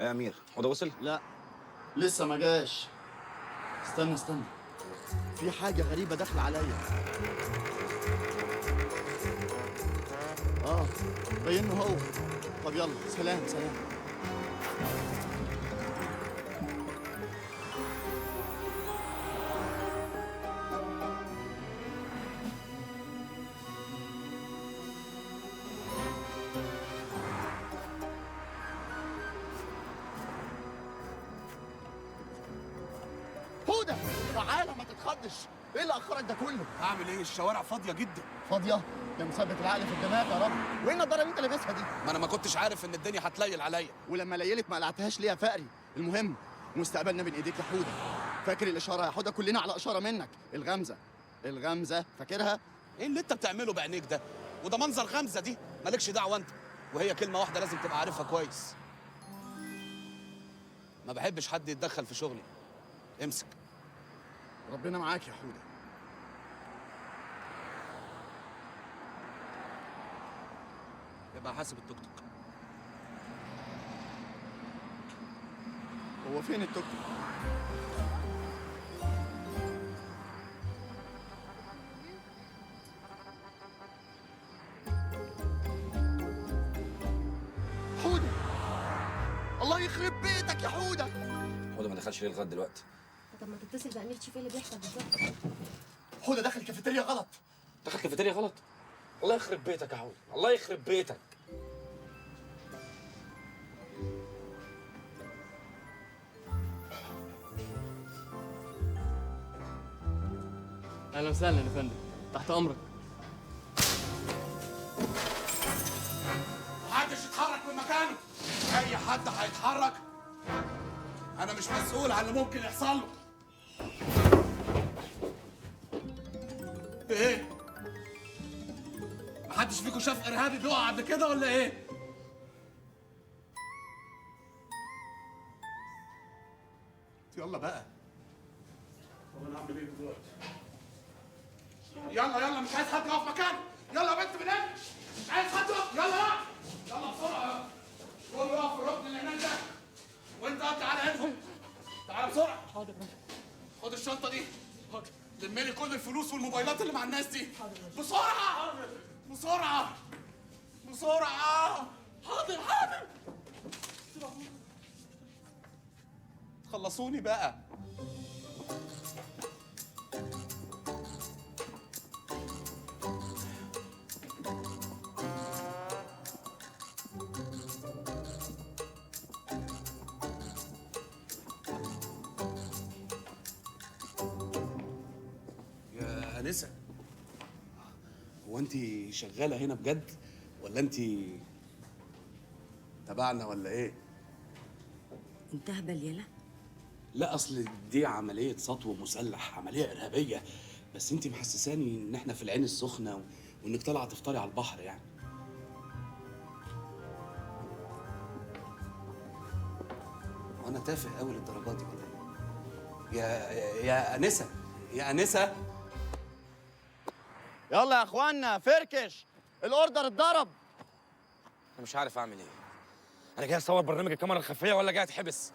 ايه يا امير، هو ده وصل؟ لا لسه ما جاش. استنى استنى، في حاجة غريبة داخلة عليا. اه باين هو. طب يلا سلام سلام. هدى تعالى ما تتخضش، ايه اللي اخرك ده كله؟ هعمل ايه؟ الشوارع فاضية جدا. فاضية؟ يا مثبت العقل في الدماغ يا رب. وايه النضارة اللي انت لابسها دي؟ ما انا ما كنتش عارف ان الدنيا هتليل عليا. ولما ليلت ما قلعتهاش ليه يا فقري؟ المهم مستقبلنا بين ايديك يا حوده. فاكر الاشارة يا حوده؟ كلنا على اشارة منك. الغمزه الغمزه فاكرها؟ ايه اللي انت بتعمله بعينيك ده؟ وده منظر غمزه دي؟ مالكش دعوه انت. وهي كلمة واحدة لازم تبقى عارفها كويس، ما بحبش حد يتدخل في شغلي. امسك. ربنا معاك يا حوده. يبقى حاسب التوك توك. هو فين التوك توك؟ حوده الله يخرب بيتك يا حوده. حوده ما دخلش ليه لغاية دلوقتي؟ طب ما تتصل بأمير تشوف ايه اللي بيحصل بالظبط. حوده دخل كافيتيريا غلط. دخل كافيتيريا غلط؟ الله يخرب بيتك يا حوده، الله يخرب بيتك. اهلا وسهلا يا فندم، تحت امرك. محدش يتحرك من مكانه. اي حد هيتحرك انا مش مسؤول عن اللي ممكن يحصل له. ايه؟ محدش فيكم شاف ارهابي بيقع قبل كده ولا ايه؟ يلا بقى. طب انا اعمل ايه دلوقتي؟ يلا يلا، مش عايز حد يقف مكانه. يلا يا بنت من هنا، مش عايز حد يقف. يلا يلا بسرعة، كله يقف في الركن اللي هناك ده. وانت تعالى هنا، تعالى بسرعة. حاضر. خد الشنطة دي. حاضر. لم لي كل الفلوس والموبايلات اللي مع الناس دي. حاضر. بسرعة. حاضر. بسرعة بسرعة. حاضر حاضر. خلصوني بقى. يا أنسة، هو أنت شغالة هنا بجد ولا أنت تبعنا ولا إيه؟ أنت هبل يالا؟ لا أصل دي عملية سطو مسلح، عملية إرهابية، بس أنت محسساني إن إحنا في العين السخنة وإنك طالعة تفطري على البحر يعني. وأنا تافه أوي للدرجة دي ولا إيه؟ يا أنسة، يا أنسة. يلا يا اخوانا فركش، ال order اتضرب. انا مش عارف اعمل ايه. انا جاي اصور برنامج الكاميرا الخفية ولا جاي اتحبس؟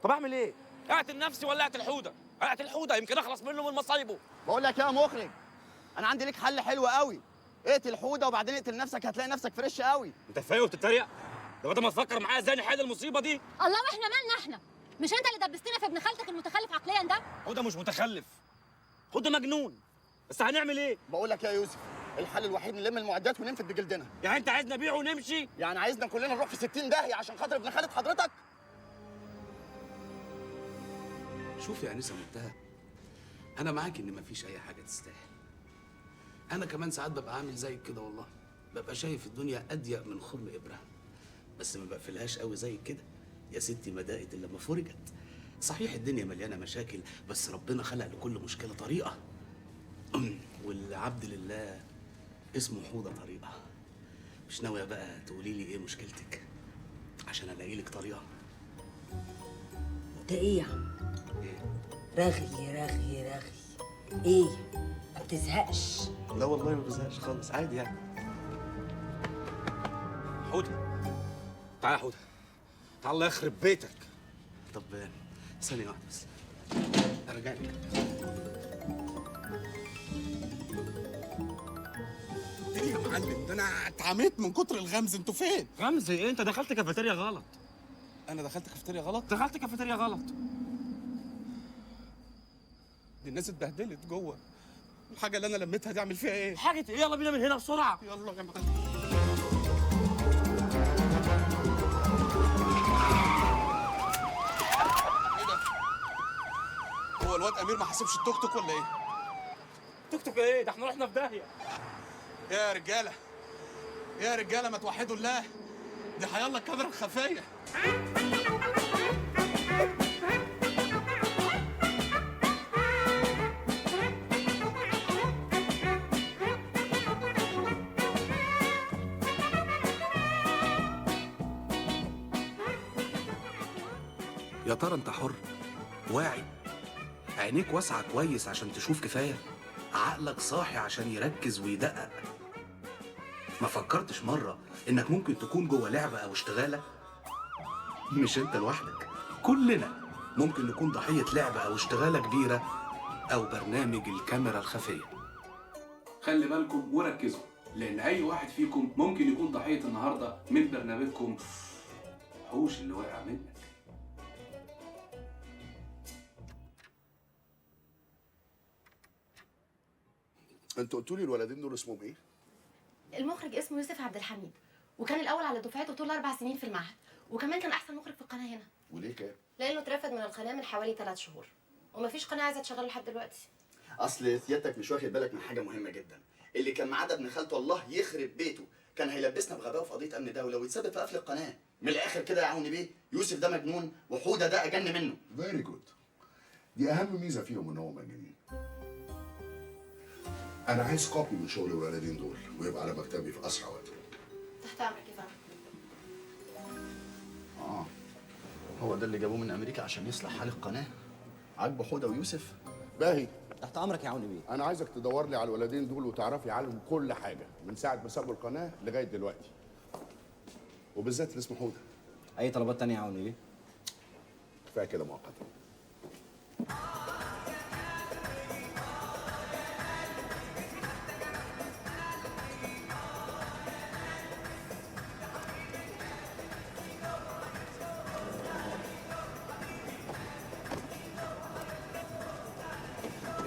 طب اعمل ايه؟ اقتل نفسي ولا اقتل حوده؟ اقتل حوده يمكن اخلص منه من مصايبه. بقول لك يا مخرج، انا عندي ليك حل حلو قوي. اقتل حوده وبعدين اقتل نفسك، هتلاقي نفسك fresh قوي. انت فايق وبتتريق؟ ده بدل ما تفكر معايا ازاي نحل المصيبة دي. الله، واحنا مالنا احنا؟ مش انت اللي دبستنا في ابن خالتك المتخلف عقليا ده؟ حوده مش متخلف، حوده مجنون. بس هنعمل ايه؟ بقول لك يا يوسف، الحل الوحيد نلم المعدات وننفد بجلدنا. يعني انت عايزنا نبيعه ونمشي؟ يعني عايزنا كلنا نروح في 60 داهية عشان خاطر ابن خالة حضرتك؟ شوف يا أنسة منتهى، أنا معاك إن مفيش أي حاجة تستاهل. أنا كمان ساعات ببقى عامل زيك كده والله، ببقى شايف الدنيا أضيق من خرم إبرة، بس ما بقفلهاش قوي زي كده. يا ستي ما ضاقت إلا لما فرجت. صحيح الدنيا مليانة مشاكل، بس ربنا خلق لكل مشكلة طريقة. والعبد لله اسمه حوده طريقة. مش ناوية بقى تقولي لي إيه مشكلتك عشان ألاقي لك طريقة؟ انت ايه يا عم؟ إيه؟ رغي رغي رغي. ايه؟ ما بتزهقش؟ لا والله ما بزهقش خالص، عادي يعني. حوده تعالى يا حوده، تعال الله يخرب بيتك. طب ثانية واحدة بس ارجع لك. ايه يا معلم؟ ده انا اتعميت من كتر الغمز. انتوا فين؟ غمز ايه؟ انت دخلت كافيتيريا غلط. انا دخلت كافيتيريا غلط؟ دخلت كافيتيريا غلط. دي الناس اتبهدلت جوه. الحاجة اللي انا لميتها دي اعمل فيها ايه؟ حاجة ايه؟ يلا بينا من هنا بسرعة. يلا يا معلم. ايه ده؟ هو الواد امير ما حاسبش التوك توك ولا ايه؟ توك توك ايه؟ ده احنا رحنا في داهية. يا رجاله يا رجاله ما توحدوا الله، دي حيالله الكاميرا الخفية. يا ترى انت حر؟ واعي؟ عينيك واسعة كويس عشان تشوف كفاية؟ عقلك صاحي عشان يركز ويدقق؟ ما فكرتش مرة انك ممكن تكون جوه لعبة او اشتغالة؟ مش انت لوحدك، كلنا ممكن نكون ضحية لعبة او اشتغالة كبيرة او برنامج الكاميرا الخفية. خلي بالكم وركزوا، لان اي واحد فيكم ممكن يكون ضحية النهاردة من برنامجكم حوش اللي واقع منك. انتوا قلتوا لي الولدين دول اسمهم ايه؟ المخرج اسمه يوسف عبد الحميد، وكان الاول على دفعته طول 4 سنين في المعهد، وكمان كان احسن مخرج في القناة هنا. وليه كده؟ لانه اترفد من القناة من حوالي 3 شهور، ومفيش قناة عايزه تشغله لحد دلوقتي. اصل سيادتك مش واخد بالك من حاجة مهمة جدا، اللي كان معاه ده ابن خالته الله يخرب بيته، كان هيلبسنا بغباء في قضية امن دولة ويتسبب في قفل القناة. من الاخر كده يا عوني بيه، يوسف ده مجنون وحوده ده اجن منه. very good. دي اهم ميزة فيهم ان هم مجانين. انا عايز copy من شغل الولدين دول ويبقى على مكتبي في اسرع وقت. تحت امرك يا فندم. هو ده اللي جابوه من امريكا عشان يصلح حال القناة؟ عاجبه حوده ويوسف؟ باهي تحت امرك يا عوني بيه. انا عايزك تدور لي على الولدين دول وتعرفي عنهم كل حاجة من ساعة ما سابوا القناة لغاية دلوقتي، وبالذات اللي اسمه حوده. اي طلبات تانية يا عوني بيه؟ كفاية كده مؤقتا.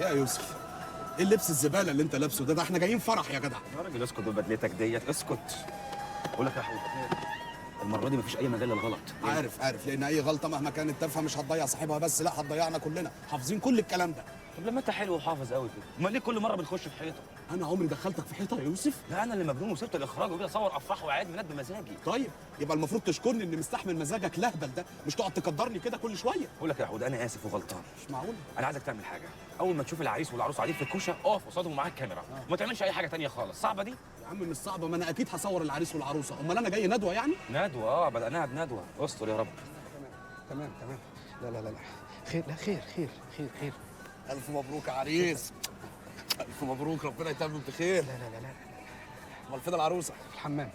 يا يوسف، ايه اللبس الزبالة اللي انت لابسه ده؟ ده احنا جايين فرح يا جدع. يا راجل اسكت ببدلتك ديت، اسكت. بقول لك يا حوده، المرة دي مفيش اي مجال للغلط. عارف عارف، لان اي غلطه مهما كانت تافهة مش هتضيع صاحبها، بس لا هتضيعنا كلنا، حافظين كل الكلام ده. طب لما انت حلو وحافظ قوي كده، امال ليه كل مرة بنخش في حيطة؟ انا عمري دخلتك في حيطة يا يوسف؟ لا انا اللي مجنون وسبت الاخراج وجيت اصور افراح واعياد ميلاد بمزاجي. طيب يبقى المفروض تشكرني اني مستحمل مزاجك الاهبل ده، مش تقعد تقدرني كده كل شوية. بقول لك يا حوده انا اسف وغلطان. مش معقول. انا عايزك تعمل حاجة، اول ما تشوف العريس والعروس قاعدين في الكوشة اقف قصادهم ومعاك كاميرا، وما تعملش اي حاجة تانية خالص. صعبة دي؟ يا عم مش صعبة، ما انا اكيد هصور العريس والعروسه، امال انا جاي ندوه يعني؟ ندوه؟ بدأناها بندوه. استر يا رب. تمام تمام. لا لا لا لا، خير، لا خير خير خير خير. الف مبروك يا عريس. الف مبروك، ربنا يتمم بخير. لا لا لا لا. امال فين العروسة؟ في الحمام.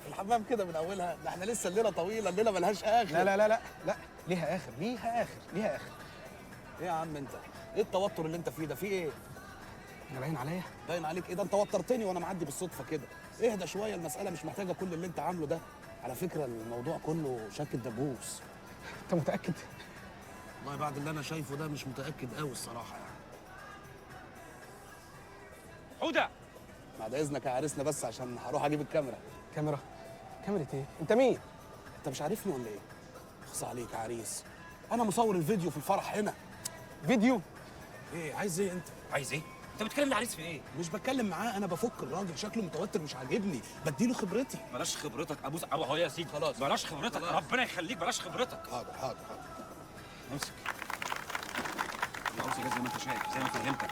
في الحمام كده من اولها؟ ده احنا لسه الليلة طويلة، الليلة ملهاش اخر. لا لا لا لا لا، ليها اخر، ليها اخر، ليها اخر. ايه يا عم انت؟ ايه التوتر اللي انت فيه ده؟ في ايه؟ انا باين عليا؟ باين عليك ايه ده؟ انت وترتني وانا معدي بالصدفة كده. اهدى شوية، المسالة مش محتاجه كل اللي انت عامله ده. على فكرة الموضوع كله شك دبوس. انت متاكد؟ والله بعد اللي انا شايفه ده مش متاكد قوي الصراحة يعني. حوده بعد اذنك يا عريسنا، بس عشان هروح اجيب الكاميرا. كاميرا؟ كاميرا ايه؟ انت مين؟ انت مش عارفني ولا ايه؟ اخص عليك يا عريس، انا مصور الفيديو في الفرح هنا. فيديو؟ ايه عايز ايه انت؟ عايز ايه؟ انت بتكلم العريس في ايه؟ مش بتكلم معاه، انا بفك الراجل، شكله متوتر مش عاجبني، بديله خبرتي. بلاش خبرتك، ابوس اهو يا سيدي. خلاص بلاش خبرتك، خلاص. ربنا يخليك بلاش خبرتك. حاضر حاضر حاضر. امسك. العروسة جاية زي ما انت شايف، زي ما فهمتك.